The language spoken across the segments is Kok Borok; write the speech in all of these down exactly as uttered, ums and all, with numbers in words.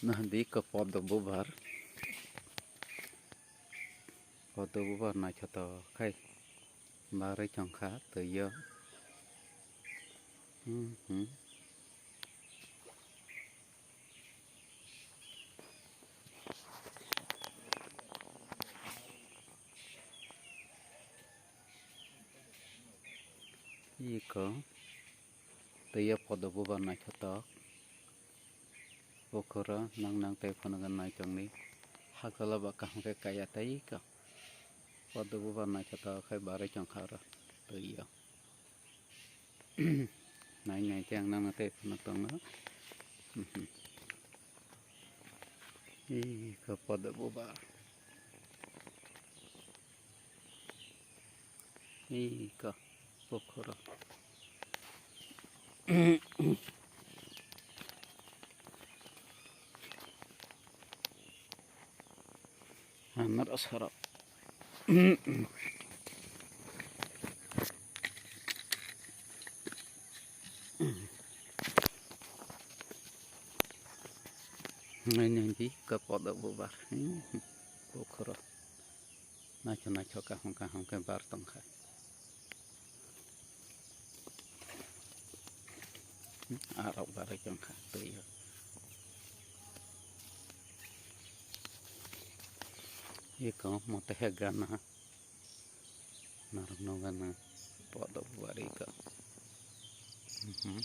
Nahdi ko podo bubar. Podo bubar naithotok khai barwi chongkha twiyo. Hmm, hmm. Iko twiyo podo bubar naithotok. Bukhuro nang nang tei phunukgwi nai chongdi. Hakjala ba kaham khe kaya tei iko. Podo bubar naithotok khe barwi chongkha oro twiyo. Nai nai khe ang nangno tei phunuk tongo. Iko podo bubar. Iko bukhuro. Hanaro soro. Nai nai di ka podo bubar. Bukhuro. Naithok naithok kaham kaham khe bar tongkha. Arok barwi tongkha twiyo. Iko mote he gana. Narok no gana. Podo bubar iko. Mhm.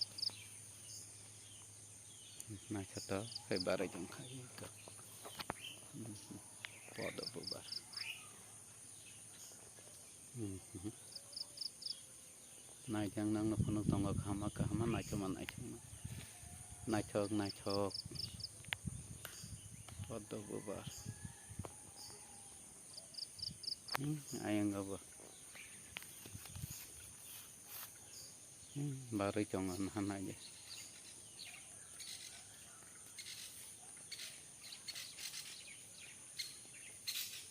Naithotok khe barwi tongkha iko. Mhm. Podo bubar. Mhm. Naijang nangno phunuk tongo kahama kahama naithokma naithokma. Naithok naithok. Podo bubar. Hmm, ayang abo. Hmm, barwi tongo naha naidi.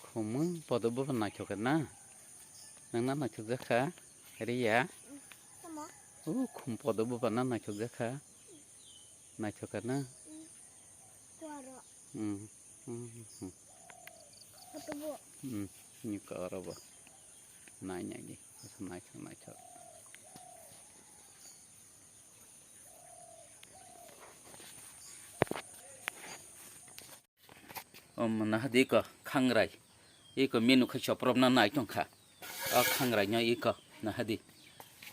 Khumui podo bubar naithok kha na? Nang na naithok jak kha? Riya? Tamo? O khum podo bubar na naithok jak kha? Naithok kha na? Kuaro. Hmm. Hmm, hmm, hmm. Podo bu. Hmm. Ni kuaro bo. Nai nai di. Naithok naithok. Om nahadi iko khangrai. Iko menu khai chopropna nai tongkha. O khangrai no iko nahadi.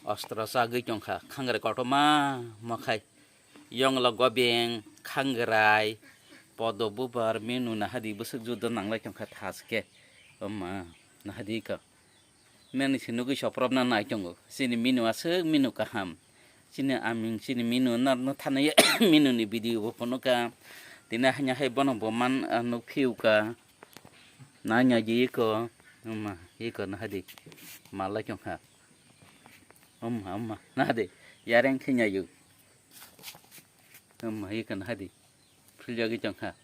Ostro chagwi tongkha. Khangrai kotorma mokhai. Yonglo gobeng khangrai. Podo bubar menu nahadi bwswk juda nanglai tongkha thaske. Oma nahadi iko. Menu se nugwi sopropna nai tongo. Chini menu aswk menu kaham. Chini aming chini menu norno thani menu ni video bo phunukha. Tini haino hai bono bo man, ah, nukphiuka. Nai nai di iko. Oma, iko nahadi. Malai tongkha. Oma, oma, nahadi. Yareng khe nyayu. Oma, iko nahadi. Philjagwi tongkha.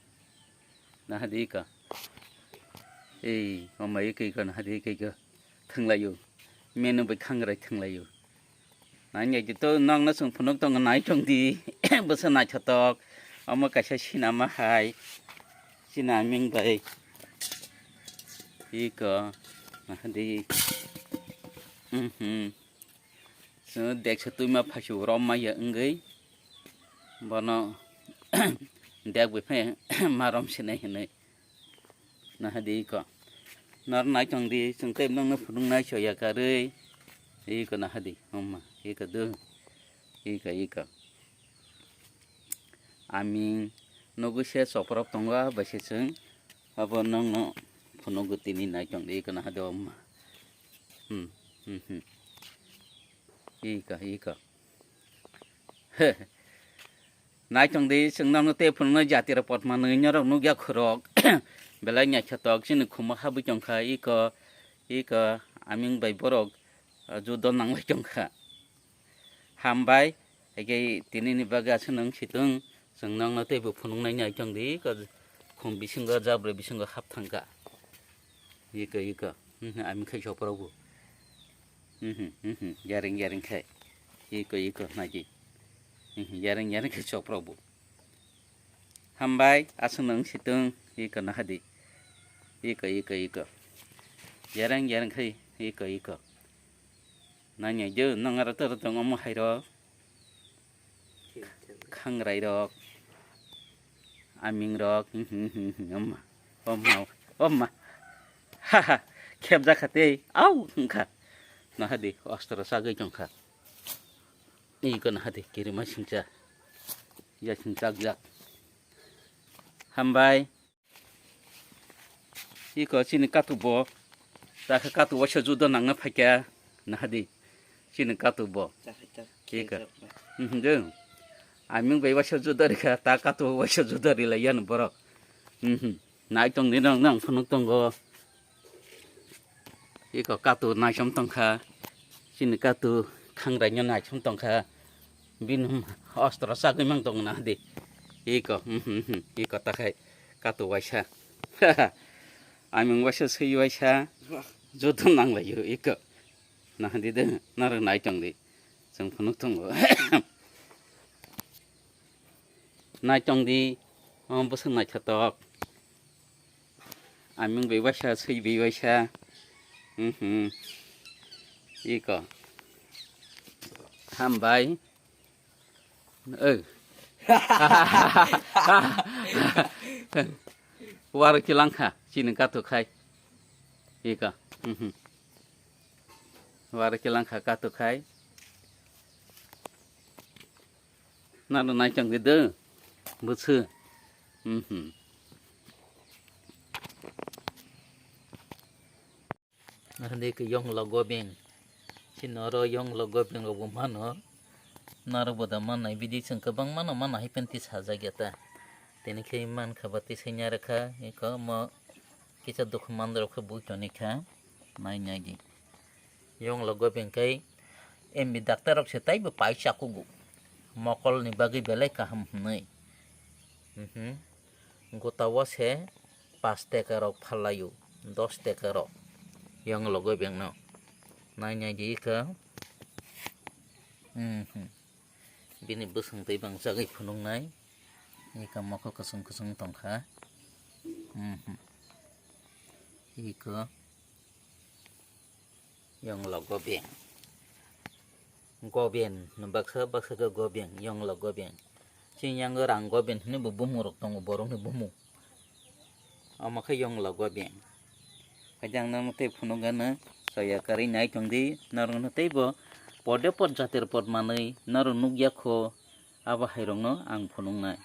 Nahadi iko. Ei, oma iko iko nahadi iko iko. Thwnglaio. Menu bai khangrai thwnglaio. Nangya di to nangno chwng phunuk tongo nai tongdi. Bwsa naithotok. Omo kaisa sinama hai. Sinaming bai. Iko. Nahadi. Mhm. Chwng deksa twima phaisu rom maya wngwi bono dek bai phai ma rom sinai hinwi nahadi iko. Nor nai tongdi chwng tei nokno phunuknai soya karwi iko nahadi oma iko do iko iko. Aming nugwi se choprok tongo bai se chwng abo nokno phunukgo tini nai tongdi iko nahadi oma. Hmm, hmm, hmm. Ika, ika. Naitong di, chwng nokno tei phunuknai jatira potma nwi norok nukya khorok. Belai naithotok, chini khumuk habwi tongkha, iko, iko, aming bai borok, ah, judo nanglai tongkha. Hambai, eke tinini bagwi aswk nung situng, chwng nokno teibo phunuknai naitong di, iko, khum bisingo, jabra bisingo hap thangkha. Iko, iko, hmm, aming khai soprokbo. Mhm, mhm, yareng yareng khai. Iko iko naji. Mhm, yareng yareng khai chopro bo. Hambai, aswk nung situng, iko nahadi. Iko, iko, iko. Yereng, yereng khai, iko, iko. Nanya jo, nang ara toro tong omo hai rok. Khangrai rok. Aming rok. Oma. Oma. Oma. Haha. Khep jakha tei. Au, wngkha. Nahadi, ostro sagwi tongkha. Iko nahadi, kirima singcha. Ya singchak jak. Hambai. Iko chini katu bo. Takha katu waisa juda nangna phaikha. Nahadi. Chini katu bo. Iko. Mhm, je. Aming bai waisa juda rikha, ta katu waisa juda rilai yan borok. Mhm. Nai tong ni nang nang phunuk tongo. Iko katu naisom tongkha. Chini katu khangrai no naisom tongkha. Bini ostro sagwi mang tong nahadi. Iko, mhm, mhm, iko takhai katu waisa. Aming waisa swi waisa. Joto nanglaio iko. Nahadi de, naro nai tong di. Chwng phunuk tongo. Nai tong di. Omo bwswk naithotok. Aming bai waisa, swi bai waisa. Mhm. Iko. Hambai. Oi. Waro kilangkha, chini katu khai. Iko. Mhm. Waro kilangkha katu khai. Nano nai chang de. Bwswk. Mhm. Hande ke yong logo beng. Chini oro yong logo beng rok bo mano. Naro bo da manai bidi chwng kwbang mano, mano hai pen tisa sajagya ta. Tini khe mankha ba tisai nya rwkha, eko mo kisa dukhu mandrok khe bui toni kha. Nai nai di. Yong logo beng kai M B doctor rok se taibo pai chakugo. Mokol ni bagwi belai kaham hwnwi. Mhm. Gota o se pash teka rok phalai o, dos teka rok. Yong logo beng no. Nai nai di ka. Mhm. Bini bwswng tei bang chagwi phunuknai. Eka mokol kwchwng kwchwng tongkha. Mhm. Eko. Yong logo beng. Goben, baksa baksa khe goben, yong logo beng. Chini yango rang goben hwnwi bo bumung rok tongo, borok ni bumung. Omo khe yong logo beng. Kajang nang tei phunuk gana, soya karwi nai tong di, norok no tei bo pode pod jatir pod manwi, norok nukya kho, abo hai rok no ang phunuk nai.